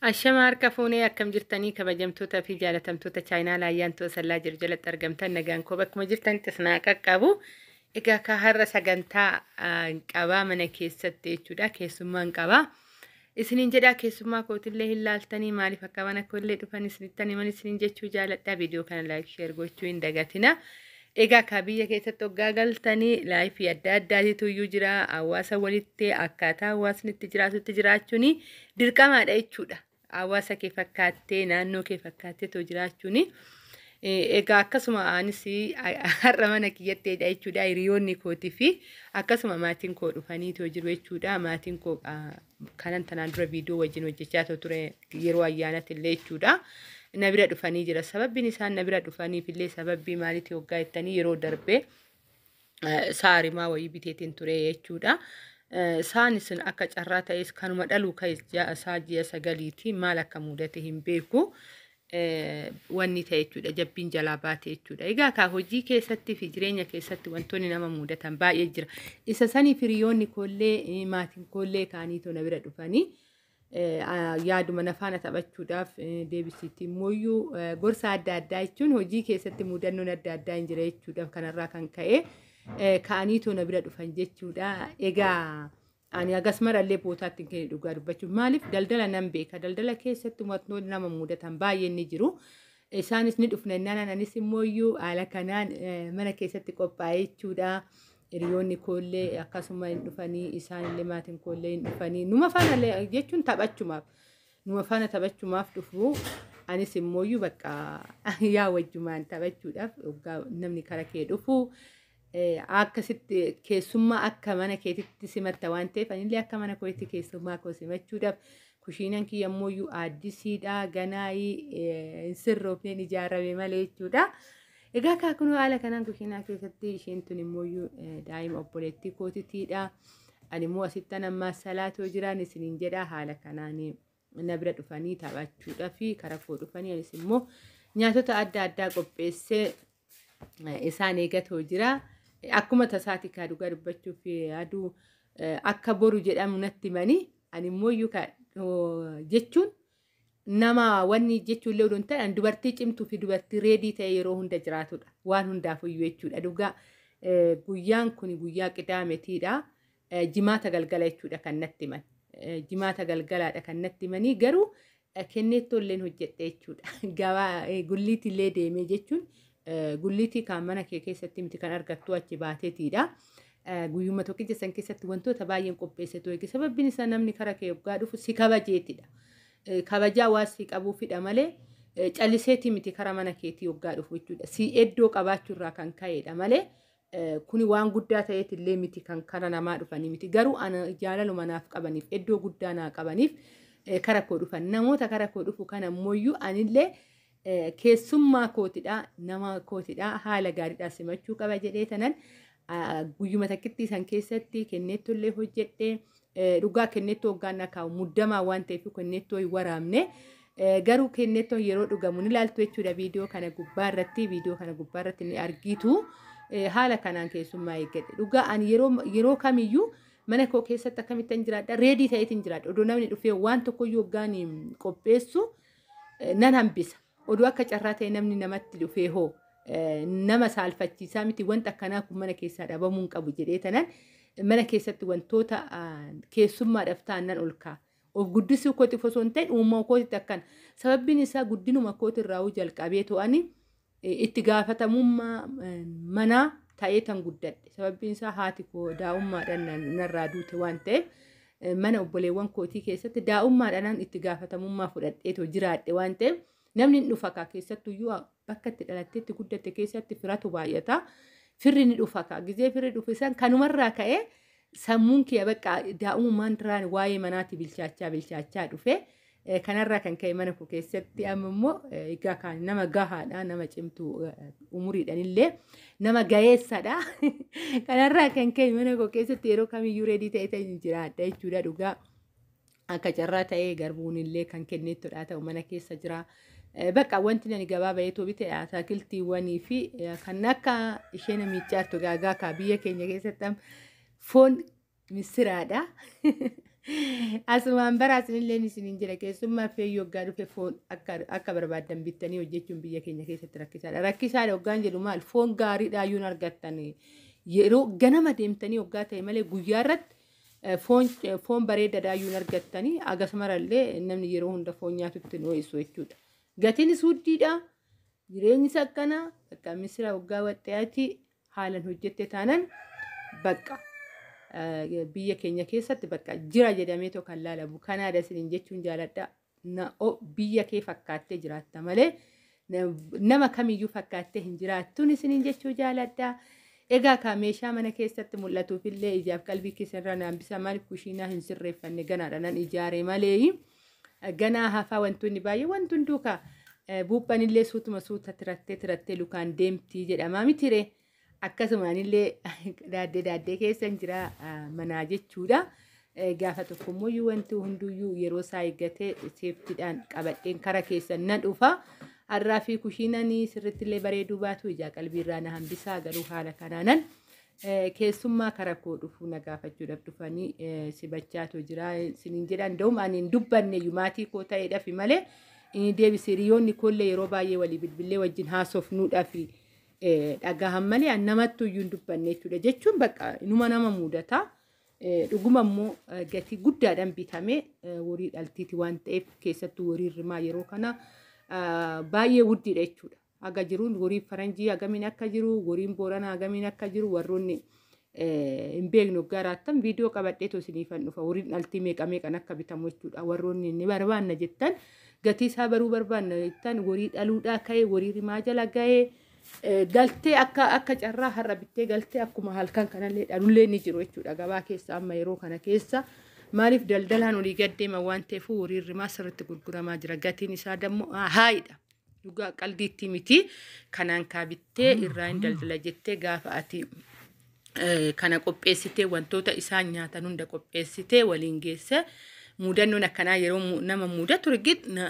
Ashama harka fuunee akkam jirtanii kabajamtoota fi jaalatamtoota chaayinaa Ayyaantuu Asallaa jiru jalatti argamtan nagaan koo bakkuma jirtanitti isin qaqqabu. Egaa ka har'a sagantaa qabaa mana keessatti jechuudha keessummaan qabaa. Isiniin jedhaa keessummaa kootillee hin laaltanii maaliif akka mana koollee dhufan isinittan himan isiniin jechuu jaaladha. Viidiyoo kana like share gochuu hin dagatina. Egaa ka biyya keessatti hoggaa galtanii life adda addaatitu iyyuu jira. Hawaasa walitti akkaataa hawaasni itti jiraatutti jiraachuun dirqamaadha jechuudha. Hawaasa kee fakkaattee naannoo kee fakkaattee too jiraachuun. Egaa akkasuma anis har'a mana kiyyatteedha jechuudha. Hiriyoonni kootii fi akkasuma maatiin koo dhufanii too jiru jechuudha. Maatiin koo kanan tanaan dura viidiyoo wajjin hojjechaa ture yeroo ayyaanatti illee jechuudha. Na bira dhufanii jira. Sababbiin isaan na bira dhufaniif illee sababbii maaliiti hoggaa jettanii yeroo darbee saarimaa wayii biteetiin ture jechuudha. Saan sun akka carraa ta'es kanuma dhaluu ka'es isaa ji'a 9ti maal akka mudate hin beeku. Wanni ta'e jechuudha jabbiin jalaa baate jechuudha. Egaa kaa hojii keessatti fi jireenya keessatti wantoonni nama mudatan baay'ee jira. Isa saniif hiriyoonni koollee maatiin koollee kaaniitoo na bira dhufanii yaaduma na faana taphachuudhaaf deebisiitti immoo gorsa adda addaa jechuun hojii keessatti mudannoon adda addaa hin jira jechuudha. Kanarraa kan ka'e ka'aniitoo na bira dhufan jechuudha. Egaa ani hagas marallee bootaatti hin kenne dhugaa dubbachuuf maaliif daldala nan beeka. Daldala keessatti wantoonni nama mudatan baay'een ni jiru. Isaanis ni dhufna innaan anis immoo haala kanaan mana keessatti qophaa'ee jechuudha. Hiriyoonni koollee akkasuma hin dhufanii isaanillee maatiin koollee hin dhufanii numa faana jechuun taphachumaaf numa faana taphachumaaf dhufu. Anis immoo bakka yaa wajjumaan taphachuudhaaf namni kara kee dhufu akkasitti keessummaa akka mana keetitti simatta waan ta'eef anillee akka mana kootitti keessummaa koo simachuudhaaf kushiinan kiyya immoo addisiidha ganaayii hin sirroofneen ijaarame malee jechuudha. Egaa kaakunuu haala kanaan kushiinaa keessatti isheen tun immoo daa'ima obboleettii kootitiidha. Ani immoo asittan ammaa salaatoo jiraan isiniin jedha haala kanaan na bira dhufanii taphachuudhaaf karaa koo dhufanii anis immoo nyaatota adda addaa qopheessee isaan eegatoo jira. Akkuma tasaati kaa dhugaa dubbachuuf aduu akka boru jedhamu natti himanii ani immoo jechuun nama wanni jechuun illee odoo hin ta'in dubartii cimtuu fi dubartii ready ta'e yeroo hunda jiraatudha. Waan hundaafuyyuu jechuudha. Dhugaa guyyaan kun guyyaa qidaametiidha. Jimaata galgala jechuudha kan natti himan. Jimaata galgalaadha kan natti himanii garuu kenneettoo illee hojjedhe jechuudha. Gabaa gulliitii illee deemee jechuun gulliitii kan mana kee keessatti miti kan argattu achi baateetiidha. Guyyuma tokkicha san keessatti wantoota baay'een qopheesse ture. Sababbiin isaa namni kara kee yoggaa dhufu si kabajeetidha. Kabajaa waan si qabuufidha malee calliseetii miti kara mana keetii yoggaa dhufu jechuudha. Si iddoo qabaachuurraa kan ka'edha malee kuni waan guddaa ta'eetillee miti kan kara namaa dhufanii miti. Garuu ana jaalaluma naaf qabaniif iddoo guddaa naa qabaniif kara koo dhufan. Namoota kara koo dhufu kana ammoo anillee keessummaa kootidha nama kootidha haala gaariidhaan simachuu qaba jedhee tanan guyyuma takkitti san keessatti kenneettollee hojjedhee dhugaa kenneettoo hoggaan kaa'u muddamaa waan ta'eef kenneettoo hin waraabne garuu kenneettoon yeroo dhugamu ni ilaaltu jechuudha. Viidiyoo kana gubbaarratti viidiyoo kana gubbaarratti ni argitu. Haala kanaan keessummaa eeggadhe dhugaa ani yeroo kamiyyuu mana koo keessatti akkamittan jiraadha ready ta'eetiin jiraadha. Odoo namni dhufee waan tokkoyyuu hoggaan qopheessu nan hambisa. Odoo akka carraa ta'e namni namatti dhufee hoo nama saalfachiisaa miti wanta akkanaa kun mana keessaa dhabamuu hin qabu jedhee tanan mana keessatti wantoota keessummaadhaaf ta'an nan ol kaa'a. Of guddisuu kootiif osoo hin ta'in uumama kootitti akkana. Sababbiin isaa guddinuma kootirraa jalqabee to'anii itti gaafatamummaa manaa ta'ee tan guddadhe. Sababbiin isaa haati koo daa'ummaadhaan narraa duute waan ta'eef mana obboleewwan kootii keessatti daa'ummaadhaan itti gaafatamummaa fudhadheetoo jiraadhe waan ta'eef namni hin dhufa kaa keessattuyyuu bakka itti dhalatteetti guddatte keessatti firatu baay'ata. Firri ni dhufa kaa gizee firri dhufu isaan kanumarraa ka'ee sammuun kiyya bakka daa'ummaan duraan waa'ee manaatti bilchaachaa bilchaachaa dhufe. Kanarraa kan ka'e mana koo keessatti amma immoo egaa kan nama gahaadha nama cimtuu umuriidhaan illee nama gaheessadha. Kanarraa kan ka'e mana koo keessatti yeroo kamiyyuu ready ta'e ta'e jiraadha jechuudha dhugaa. Akka carraa ta'ee garbuun illee kan kenneettodha ta'u mana keessa jira. Bakka wanti ani gabaa baheetoo bite ataakiltiiwwanii fi kan akka isheen miiccaartu gaagaa kaa biyya keenya keessatti foon missiraadha. Asumaan bara asinillee isiniin jira, keessummaa feeyyuu hoggaa dhufe foon akka barbaaddan bittanii hojjechuun biyya keenya keessatti rakkisaadha. Rakkisaadha hoggaan jedhu maal, foon gaariidha iyyuu hin argattan. Yeroo ganama deemtanii hoggaa ta'e malee guyyaa irratti foon bareedaadha iyyuu hin argattanii. Akkasumarallee namni yeroo hunda foon nyaatutti hin ho'isu jechuudha. Gatiinis guddiidha. Jireenyis akkana. Bakka misira hoggaa waxxeetii haalan hojjette taanan bakka biyya keenya keessatti bakka jira jedhameetoo kan laalamu. Kanaadha isiniin jechuun jaaladha. Biyya kee fakkaattee jiraatta malee nama kamiyyuu fakkaattee hin jiraattuun isiniin jechuu jaaladha. Egaa ka meeshaa mana keessatti mul'atuufillee ijaaf qalbii keessanirraa naambisa. Maaliif kushiinaa hin sirreeffanne, ganaadha nan ijaare malee ganaa hafaa wantoonni baay'ee, wanti hunduu ka buuphanillee suutuma suuta tirattee tirattee lukaan deemtii jedhamaa mitire. Akkasumaanillee daaddee daaddee keessan jira manaa jechuudha. Gaafa tokkommoo wanti hunduyyuu yeroo isaa eeggatee seeftiidhaan qabadheen kara keessan nan dhufa. Har'aa fi kushiinaan sirriitti bareeduu baatu ijaa qalbiirraa na hambisaa, garuu haala kanaanan keessummaa kara koo dhufuu na gaafachuudhaaf dhufanii simachaatu jira isiniin jedhan. Da'um ani hin dubbanne maatii koo ta'eedhaaf malee inni deebise, hiriyoonni koollee yeroo baay'ee walii bilbilee wajjin haasofnuudhaaf dhagahan malee an namattu iyyuu hin dubbanne jechuudha. Jechuun bakka inuma nama mudata. Dhuguma immoo gatii guddaadhaan bitamee horii dhaltiiti waan ta'eef, keessattuu horii rimaa yeroo kana baay'ee guddiidha jechuudha. Haga jiruun horii faranjii hagamiin akka jiru, horiin booranaa hagamiin akka jiru warroonni hin beeknu waggaa raattan viidiyoo qabadheetoo isiniifan dhufa. Horiin dhaltii meeqa meeqan akka bitamu jechuudha. Warroonni ni barbaanna jettan, gatii isaa baruu barbaanna jettan, horii dhaluudhaa ka'ee horii rimaa jala ga'ee galtee akka carraa har'a bittee galtee akkuma halkan kanallee dhalullee ni jiru jechuudha gabaa keessa amma yeroo kana keessa. Maaliif daldalaan olii gad deema waan ta'eef horiin rimaa sirriitti gurguramaa jira. Gatiin isaa dammoo haayidha. Dhugaa qaldiitti miti. Kanaan kaabittee irraa hin daldala jettee gaafa ati kana qopheessitee, wantoota isaan nyaatan hunda qopheessitee waliin geesse, mudannoon akkanaa yeroo nama mudatu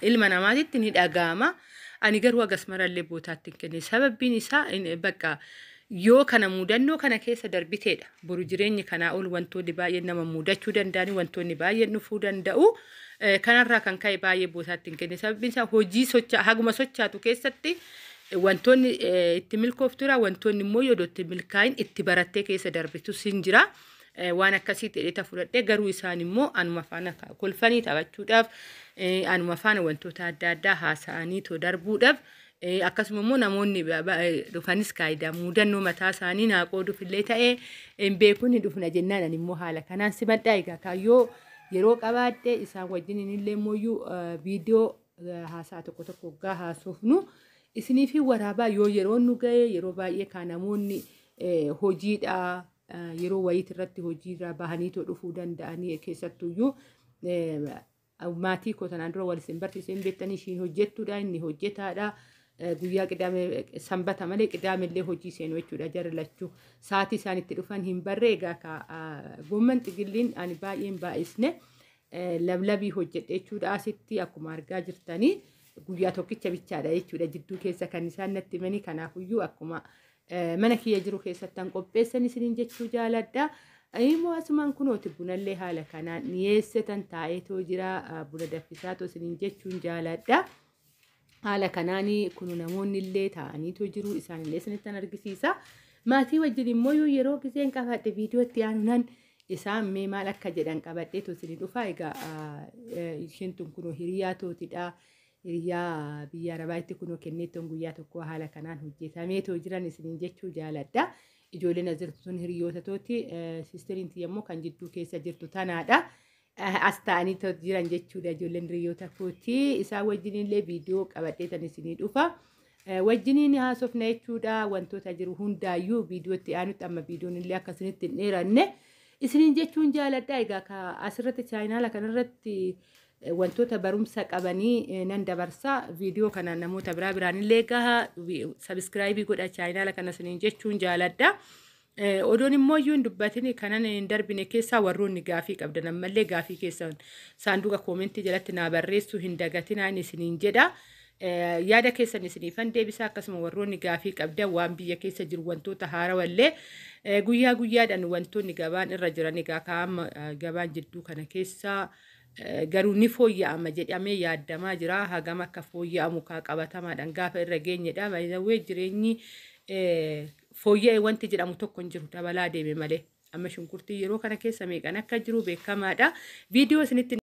ilma namaatitti ni dhaga'ama. Ani garuu hagas marallee bootaatti hin kenne. Sababbiin isaa bakka yoo kana mudannoo kana keessa darbiteedha. Boru jireenyi kanaa ol wantoonni baay'een nama mudachuu danda'ani, wantoonni baay'een dhufuu danda'u. Kanarraa kan ka'e baay'ee bootaatti hin kenne. Sababbiin isaa hojii socha haguma sochaatu keessatti wantoonni itti milkooftura, wantoonni immoo yoo itti milkaa'in itti barattee keessa darbitus hin jira. Waan akkasii ta'ee fudhadhee, garuu isaan immoo anuma faana kolfanii taphachuudhaaf, anuma faana wantoota adda addaa haasa'anii too darbuudhaaf, akkasuma immoo namoonni dhufanis kaayidaa mudannoo mataa isaanii naa qooduuf illee ta'ee hin beekuun ni dhufna jennaan ani immoo haala kanaan simadhaa. Egaa kaayyoo yeroo qabaadhe isaan wajjin illee immoo viidiyoo haasaa tokko tokko waggaa haasofnu isiniif waraabaa yoo yeroon nu ga'e. Yeroo baay'ee kan namoonni hojiidha yeroo wayiit irratti hojiirra bahaniitoo dhufuu danda'anii, keessattuyyuu maatii koo tanaan dura wal isin barsiisee beektanii, ishiin hojjettuudha, inni hojjetaadha. Guyyaa qidaame sanbata malee qidaamellee hojii seenu jechuudha jarri lachuu. Sa'aatii isaan itti dhufan hin barree. Egaa goomman xigilliin ani baay'een baay'isne lablabii hojjedhe jechuudha asitti akkuma argaa jirtanii. Guyyaa tokkicha bichaadha jechuudha jidduu keessa kan isaan natti himanii. Kanaafuyyuu akkuma mana kiyya jiru keessatti an qopheessan isiniin jechuu jaaladha. Immoo asumaan kunooti bunallee haala kanaan dhiyeessetan taa'eetoo jira, buna danfisaatoo isiniin jechuun jaaladha. Haala kanaan kun namoonni illee taa'aniitoo jiru, isaanillee isinittan argisiisa. Maatii wajjin immoo yeroo giseen qabadhe viidiyootti aanunan isaan mee maal akka jedhan qabadheetoo isinii dhufa. Egaa isheen tun kunoo hiriyaa tootidha. Hiriyaa biyya Arabaatti kunoo kenneettoon guyyaa tokko haala kanaan hojjetameetoo jiran isiniin jechuu jaaladha. Ijoolleen as jirtu sun hiriyoota tooti. Sisteriin tiyya immoo kan jidduu keessa jirtu tanaadha. As ta'anii jiran jechuudha ijoolleen hiriyoota kooti. Isaan wajjinillee viidiyoo qabadheetan isinii dhufa. Wajjiniin haasofna jechuudha wantoota jiru hundaayyuu viidiyootti aanutti, amma viidiyoon illee akkasinitti hin dheeranne isiniin jechuun jaaladha. Egaa asirratti chaayinaala kanarratti wantoota barumsa qabanii nan dabarsa. Viidiyoo kana namoota biraa biraanillee gaha, subscribe godha chaayinaala kana isiniin jechuun jaaladha. Odoon immoo iyyuu hin dubbatin kanan hin darbine keessaa, warroonni gaafii qabdan ammallee gaafii keessan saanduqa koomentii jalatti naa barreessuu hin dagatinaan isiniin jedha. Yaada keessan isiniifan deebisaa, akkasuma warroonni gaafii qabdan waan biyya keessa jiru, wantoota haarawallee guyyaa guyyaadhaan wantoonni gabaan irra jiran. Egaa kaa'ama gabaan jidduu kana keessa garuu ni fooyya'ama jedhamee yaadamaa jira. Hagam akka fooyya'amu kaa qabatamaadhaan gaafa irra geenyedha. Baay'ee jireenyi fooyya'e wanti jedhamu tokko hin jiru, dabalaa deeme malee. Amma shunkurtii yeroo kana keessa meeqan akka jiru beekamaadha. Viidiyoo isinitti